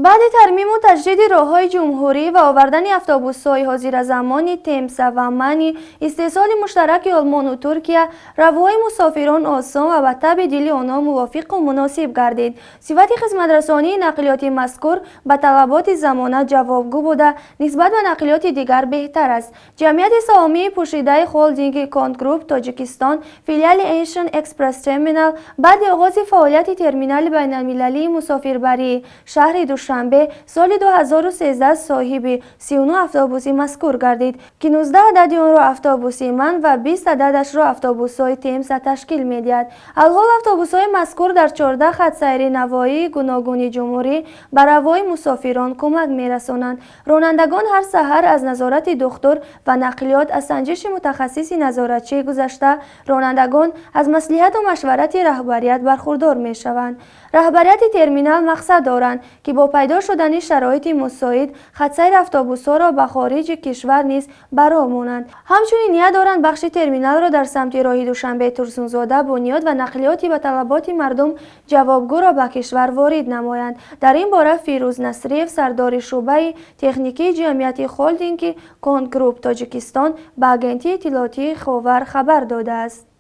Баъди тармиму таҷдиди роҳҳои ҷумҳурӣ ва овардани автобусҳои ҳозиразамони Темса ва Мани, истеҳсоли муштараки Олмону Туркия, равои мусофирон осон ва ба табъи дили онҳо мувофиқу муносиб гардид. Сифати хизматрасонии нақлиёти мазкур ба талаботи замона ҷавобгӯ буда, нисбат ба нақлиёти дигар беҳтар аст. Ҷамъияти саҳомии пӯшидаи холдинги Контгрупп Тоҷикистон, филиали Asian Express Terminal, баъди оғози фаъолияти терминали байналмилалии мусофирбарии шаҳри Душанбе соли 2013 соҳиби 39 автобуси мазкур гардид, ки 19 адади онро автобуси МАН ва 20 ададашро автобусҳои Темса ташкил медиҳад. Алҳол автобусҳои мазкур дар 14 хатсайри навоҳии гуногуни ҷумҳурӣ ба равои мусофирон кӯмак мерасонанд. Ронандагон ҳар саҳар аз назорати духтур ва нақлиёт аз санҷиши мутахассиси назоратчӣ гузашта, ронандагон аз маслиҳату машварати раҳбарият бархурдор мешаванд. Раҳбарияти терминал мақсад доранд, ки бо пайдо шудани шароити мусоид хатсайри автобусҳоро ба хориҷи кишвар низ ба роҳ монанд. Ҳамчунин ният доранд бахши терминалро дар самти роҳи Душанбе Турсунзода бунёд ва нақлиёти ба талаботи мардум ҷавобгӯро ба кишвар ворид намоянд. Дар ин бора Фирӯз Насриев, сардори шӯъбаи техникии ҷамъияти холдинги Контгрупп Тоҷикистон, ба агентии иттилоотии Ховар хабар додааст.